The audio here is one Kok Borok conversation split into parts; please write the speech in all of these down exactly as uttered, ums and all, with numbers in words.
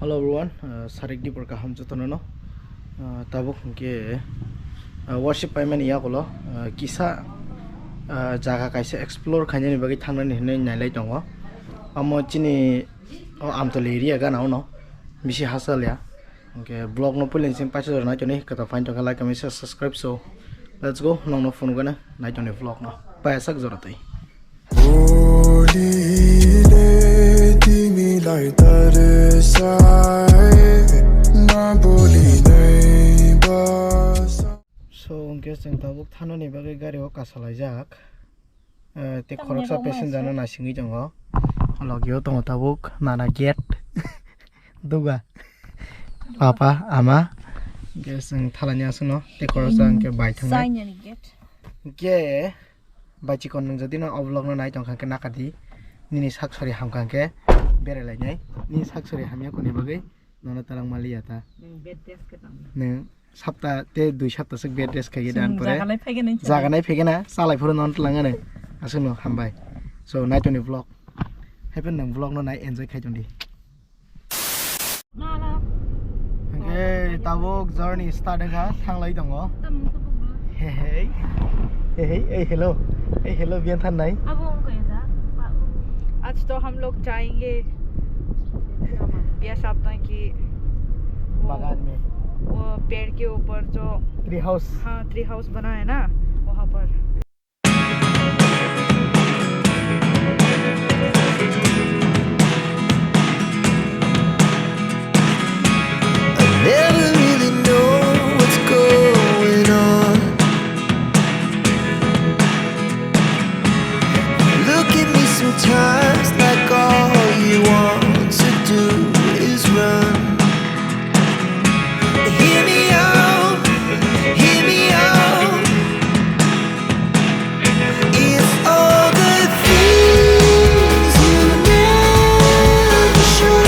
Hello everyone, uh, sarik dipor kaham jotono no. Uh, tabuk hwnkhe, uh, worship paimani yagulo, uh, kisa, uh, jaga kaisa explore khainani bagwi thangnani hinwi nailai tongo. Amo chini o Amtoli area gana uno bisi hachal ya. Hwnkhe vlog no puilin sing paisa jora naitoni kwtal fine tongkha like, comment, share, subscribe. So let's go, nongno phunukgana naitoni vlog no paisa jora twi. भोलिले तिमीलाई तर्साए नबोली नै बस। So, hwnkhe chwng tabuk thanani bagwi gari o kasalaijak. Eh, tei khoroksa passenger no naisingwi tongo. O logio tongo tabuk nana gate. Duga. Papa, ama. Hwnkhe chwng thalani aswkno tei khoroksa hwnkhe bai thangnai. Hwnkhe Bai chikon nwng jodi no o vlog no nai tongkha khe nakadi. Nini sak sori hamkha khe berai lainai. Nini sak sori hamya kuni bagwi nono twlang maliya ta. Nwng bed rest khe tong. Nwng sapta tei dui sapta swk bed rest khai dan pore. Jaga nai phege nai. Jaga nai phege na, chalai phuru nono twlang ano. Aswk no hambai. So, nai tongni vlog. Happen nwng vlog no nai enjoy khai tongdi. Hwnkhe tabuk journey start wngkha, thanglai tongo. Hei, hei, hei, hei, hello, hei, hello, biyan than nai. आज तो हम लोग जाएंगे बिया साप्ताह की वो, बागान में। वो पेड़ के ऊपर जो ट्री हाउस। हाँ, ट्री हाउस बना है ना, वहाँ पर। I never really know what's going on. You look at me sometimes like all you want to do is run. Hear me out, hear me out. It's all the things you never show.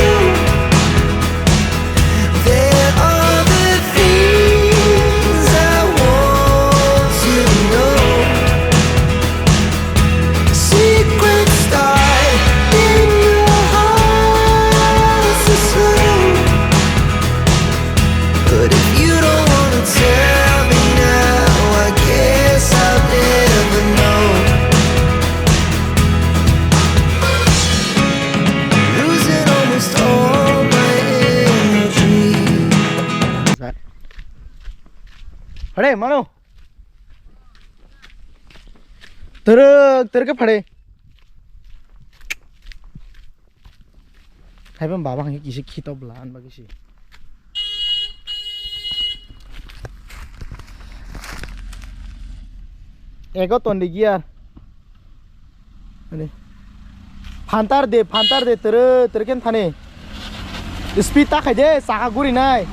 There are the things I want to know. Secrets die in your heart so slow. But if you don't wanna tell me now, I guess I'll never know. Losing almost all my energy. Hore, mano. Teruk, teruk ke phade. Hai bang baba hangke kisi khito bla an ba kisi. Ego ton di gear. Ani. Phantar de, phantar de, tere, tere ken thani. Speed ta khai de, saka guri nai.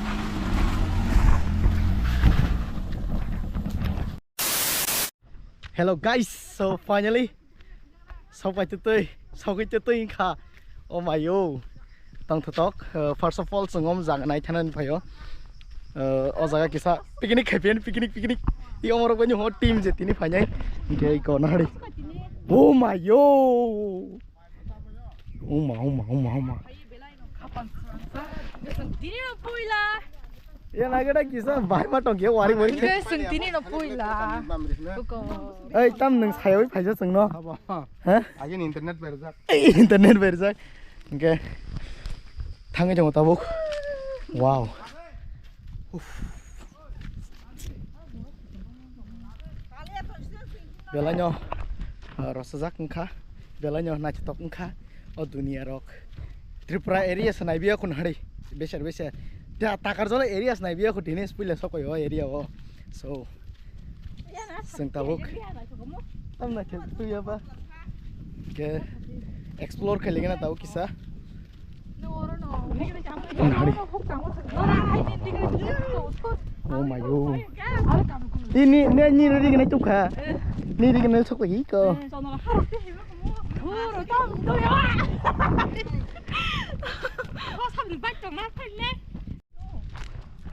Hello guys, so finally, sopai tutui, sopai tutui kha. Oh my yo. Tong thotok, uh, first of all, sengom jaga nai thanan phayo. Uh, o jaga kisa picnic khai pen, picnic, picnic. I omorok bani ho team je tini phainai. Hingke ko nari. Oh my yo. Uma, uma, uma, uma. Tini no puila. Ya na gada kisa bai ma tong ke wari wari. Ke sing tini no puila. Uko. Ei tam nung sayawi phaisa sung no. Ha? Agin internet berjak. Ei internet berjak. Oke. Thangi jong tabuk. Wow. Uff. Belaino, ah, rosajak wngkha, belaino naithotok wngkha o duniya rok. Tripura area se naibiya khun hari, beser beser. Ta Takarjala area se naibiya khu tini puila sokoi o area o. So, seng tabuk. Tam naithotok tuya ba. Ke explore khaligena tabuk kisa. Oh my god. Ini, ini, ini ready kena tukha. Ini ready kena tukha hiko.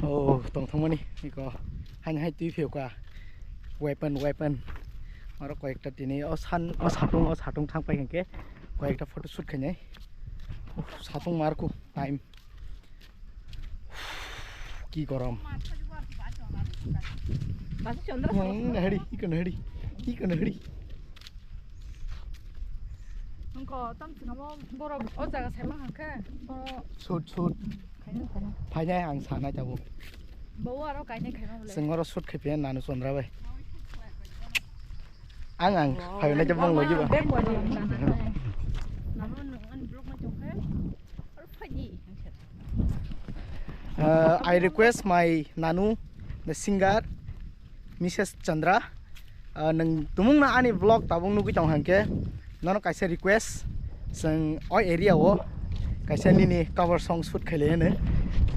Oh, tong thangmani hiko. Hain hai twi phiyokha. Weapon, weapon. Aro koyekta tini o san, o satung, o satung thang pai hwnkhe koyekta photo shoot khainai. Uff, satung marku time. Ki gorom. Basi Chandra. Hmm, nahari, iko nahari, iko nahari. Nungko tam sinamo borok o jaga saima hangkhe. Shoot, shoot. Khaina, khaina. Phainai ang sanai tabuk. Bo aro kainai khaima bole. Sengoro shoot khaiphiya nanu Chandra bai. Ang, ang, phainai jabang lagi ba. Bek wadi. Namo nung ani vlog ma chokhe. Aro phaidi. Uh, I request my nanu, the singer, Missus Chandra. Uh, nung tumung na ani vlog tabung nugui tong hangke, nono kaisa request, seng oi area o kaisa nini cover song shoot khaile hene.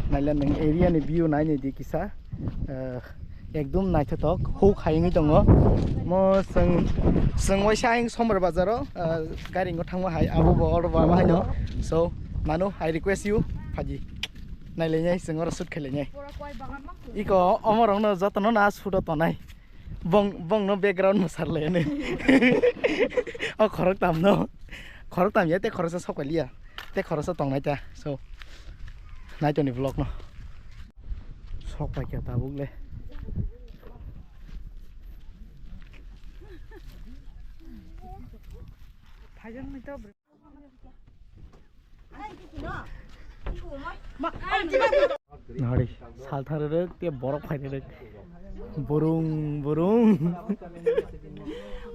Naile nung area ni view nai ni di kisa. Uh, ekdum naithotok, huk hai wngwi tongo. Mo seng, seng waisa ang Sombar bazaro, uh, gari ngo thangma hai, abo bo oro ba ma haino. So, nanu, I request you, phaji. Nailainai, seng oro shoot khailainai. Iko, omorokno jotono na shoot o tonai. Bong, bongno background mwsarlaini. O khoroktamno. Khoroktam ya, te khoroksa sokpailia. Te khoroksa tongnai ta. So, naitoni vlogno. Sokpaikha tabuk le. Nari, salthar rek, te borok phai rek. Burung, burung.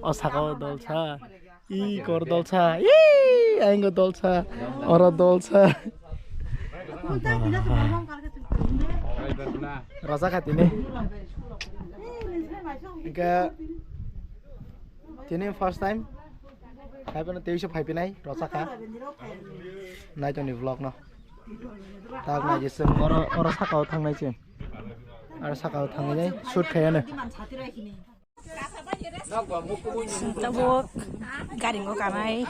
O saka o dolsa. I kor dolsa. I aingo dolsa. Oro dolsa. Raja khatini. Enke tini first time. Hai pano teisa phai pinai, rosakha. Naitoni vlog no. Tak nai jisem oro, oro sakao thangnai se. Oro sakao thangnai shoot khaiyano. Tabuk gari ngo kanai.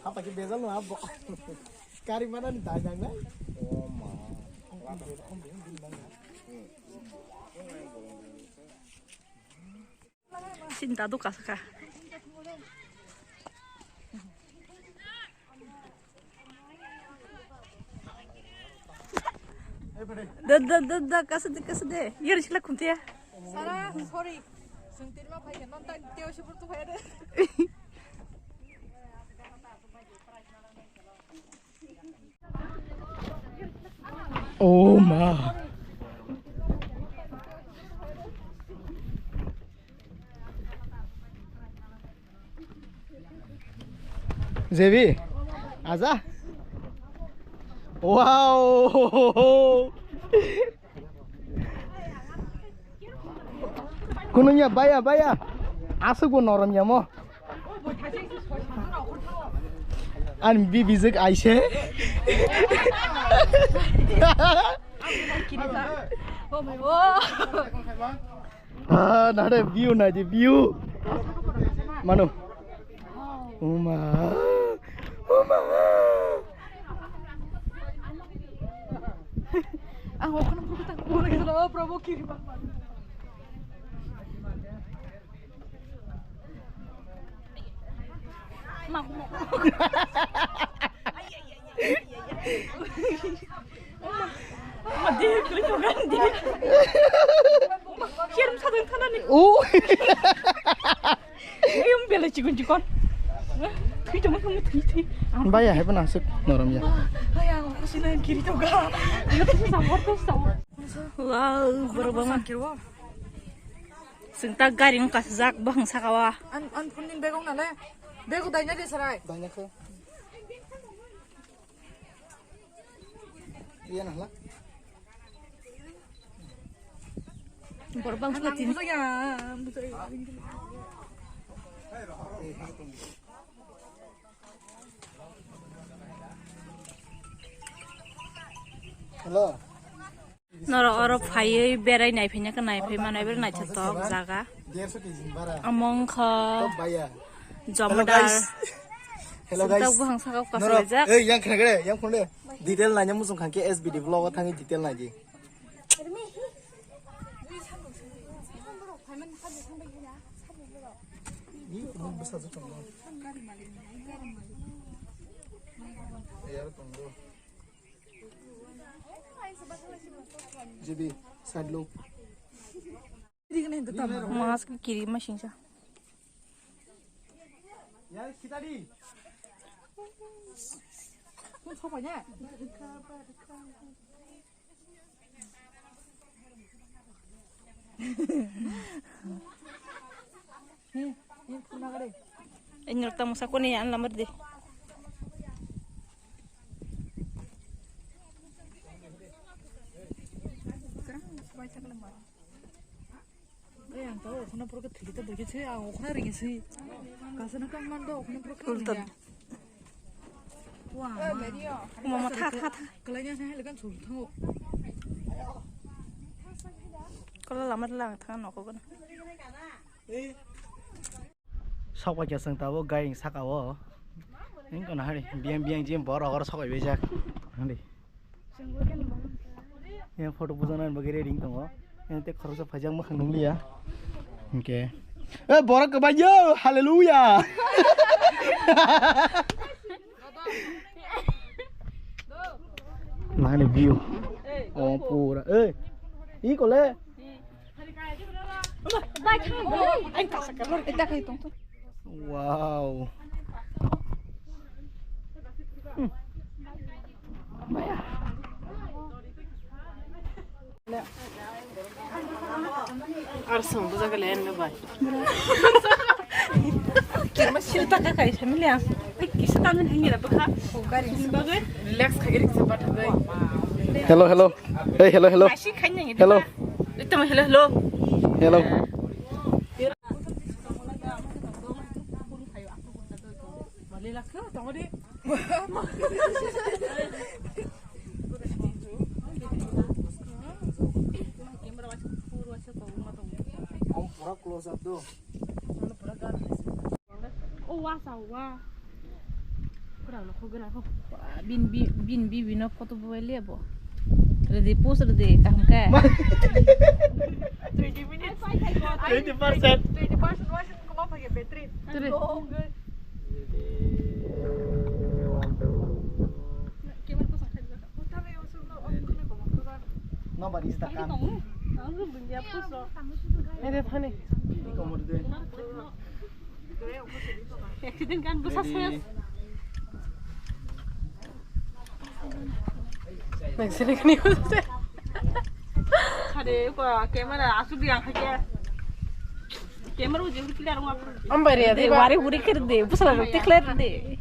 Apa ki bezal no abo. Kari mana ni dai dai na? Oh ma. Sinta do kasa ka. Da, da, da, da, kasa de, kasa de. Yar sila kumtiya. Sara, sorry. Sung tirma phai non tak teo shibur tu phai de. Oh ma. J B, aja. Wow. Kununya baya baya. Asuk bo norom ya mo. An bi bijik aise. Ah, nare view na di view. Mano. Uma. Uma. Ang okon pura tak pura gitu loh, Prabu kiri bang. Baya hai pun asik norom ya. Wow, berapa banget. Sing tak garing kasjak bang sakawa. An, an phone ni bag ong nale. Bag daina de sarai. Daina khe. Iya nah lah. Borbang suka tin. Hello. Noro oro phaiwi berai naiphai nai khe naiphai manai bere naithotok jaga. Derso kg ni bara. Omo wngkha. Top baya. Jomodar. Hello, guys. Hello guys. Sumtak buphang saka o kasulaijak. Norok, ei, yang khna gede, yang khna gede. Detail naina muchung kha khe S B D vlog o thangwi detail naidi. Ni, ni bwsa jotong no. Yar tongo. G B, side look. Mask kiri masing sa. Ini rok tamo sakoni an lamar di. Ang tao okhona pura khe thwikhe ta dwkhe se, ang okhona ringya se. Kasano kang man do okhona pura khe ringya. Wa ma. Mama tha tha tha. Kalanya sa hele kan sul thango. Kala lama lang tha noko gana. Sok bai khe chwng tabuk gairing saka o. Wngkha na hari biyang biyang jim borok oro sok bai bejak. Hari. Yang photo bujana bagwi ready tongo. Yang te khoroksa phaijak mwkhang nukliya. Hwnkhe. Eh, borok kwbaiyo, hallelujah. Nani view. Oh, pura. Eh. Iko le. Wow. Ar song buja kali enne bai. Kima sita ka kai family ang. Kisa tamin hingi la baka. Relax kagiri kisa batha bai. Hello, hello. Hey, hello, hello. Hello. Ito mo hello, hello. Hello. Om pura close up do. Oh, wa sa wa. Kurang lo khogena ho. Bin bi bin bi bino photo bo le bo. Ready pose ready kaham ka. Twenty minutes. Twenty percent. Twenty percent wa sing koma phage battery. Tere. Camera ko sa khai. Number is the kan. Ede thani. Accident kan busa ses. Nang sini kani busa. Kade ko camera asu biang kake. Camera ujung clear ngap. Ambai re de wari huri kir de busa la tik clear de.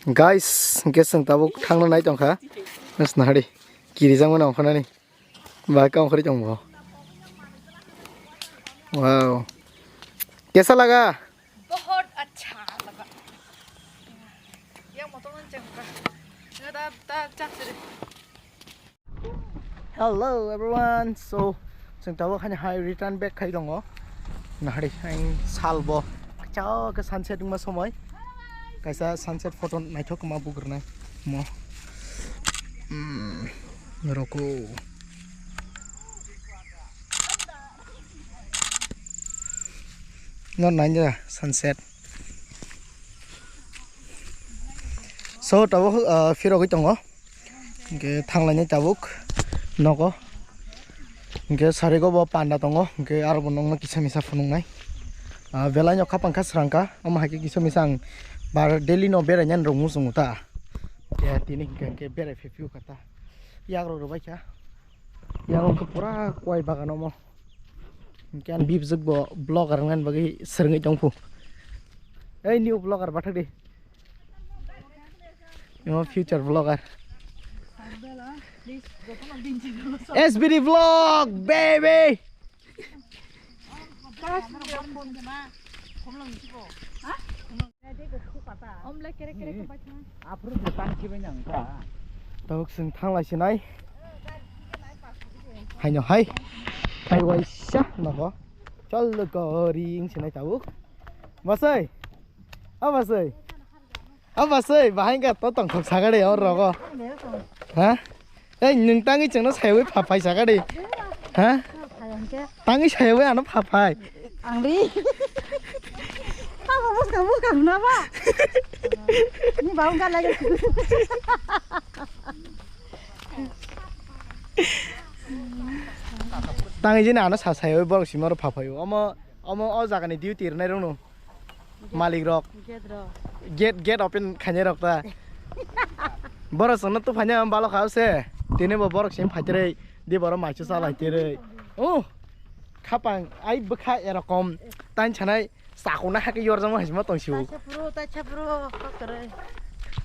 Guys, guys, ang tabuk thangna nai tongkha. Nas nahari. Kirijak mano ongkha nani. Ba ka ongkhorwi tong bo. Wow. Kaisa laga? Bahut acha laga. Yang motor nang chengka. Nga da da chak siri. Hello everyone. So, chwng tabuk hani hai return back khai tongo. Nahari ang sal bo. Chao ke sunset wngma somoi. Kaisa sunset photo naithok ma bugrwnai mo. Hmm, roko. No nanya sunset. So, tabuk, uh, phirogwi tongo. Hingke thanglainai tabuk nogo. Hingke sarigo bo panda tongo. Hingke aro bo nokno kisa misa phunuknai. Ah, belai no khapang kha srang kha. Omo hai khe kisa misa ang bar daily no berainani rwngmung chwngo ta. Keha tini hingke hingke berai phaiphio kha ta. Yagrok rwbai kha. Yagrok khe pura kwai bagan omo. Hingke ani bibjwk bo vlogger wngnani bagwi swrwngwi tongphu. Ei new vlogger bathak di. Imo future vlogger. S B D vlog, baby. Tabuk chwng thanglai sinai. Haino hai. Hai waisa nogo. Chol gori wng sinai tabuk. Bwsai. A bwsai. A bwsai, bahai ka to tongthok sagade o rogo. Ha? Ei, nwng tangwi chwngno sayawi phaphai sagade. Ha? Tangwi sayawi ano phaphai. Angri. Abo buskang buskang na ba? Ni ba ungka lagi. Tangwi jini ano sa sayawi borok simaro phaphai. Omo, omo o jagani duty rwnai rokno. Malik rok. Gate rok. Gate, gate open khainai rok ta. Borok chwngno tuphaina ang balo kha se. Tini bo borok sim phaitrei. Di borok maichu salai tirei. Oh. Khapang ai bwkha erokom. Tan chanai sakuna hake yorjama hajima tongsiu. Taisa pro, taisa pro, kotorei.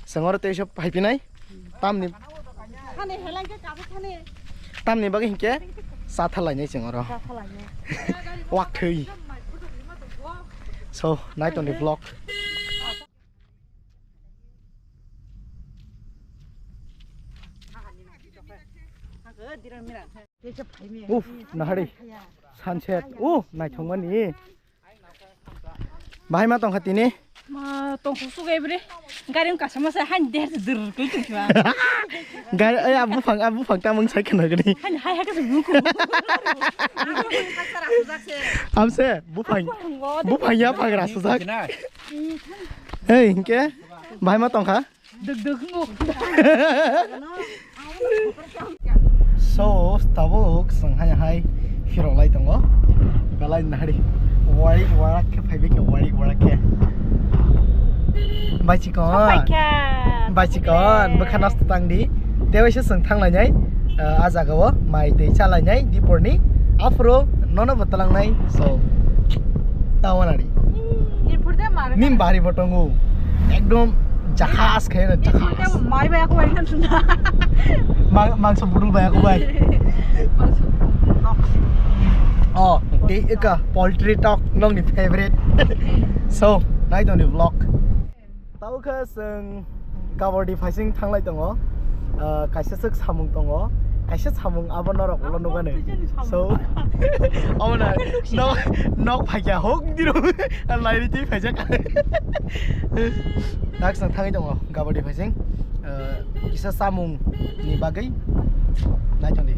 Sengor te sop phaipinai. Tamni. Thani helai ke kabu thani. Tamni bagwi hinkhe chatha lainai chwng oro. Chatha lainai. Wak thwi. So, nai tongni vlog. Uf, nahari. Sunset. Uh, naithokmani. Bahai ma tongkha tini? Ma tongkha sugai bre. Gari wng kasama sai han der dur koi tongkha. Gari, ay, abu phang, abu phang tamung sai khana gani. Han hai hai ka buku. Amse, buphang. Buphang ya phang rasujak. Hey, hinkhe? Bahai ma tongkha? Duk duk mo. So, tabuk chwng hai hai phirok lai tongo. Belai nahari. Warik warak khe phaibai khe, warik warak khe. Bai chikon. Bai chikon, bwkha nosto tang di. Tewaisa chwng thang lainai, ah, a jaga o mai twi cha lainai, diporni. Aphuru nono bo twlang nai. So, tao nari. Nim bari bo tongo. Ekdom jakhas khe na jakhas. Mai bai aku bai kan sunda. Mang-, mangso budul bai aku bai. Oh, tei eka poultry talk nongni favorite. So, nai tongni vlog. Tao khe chwng Kabardi phaising thanglai tongo. Ah, kaisa swk samung tongo. Kaisa samung abo norok ulo nukani. So, abo na nok, nok phaikya hok diro. Lairi twi phaijak. Tak chwng thangwi tongo Kabardi phaising. Ah, kisa samung ni bagwi naithokdi.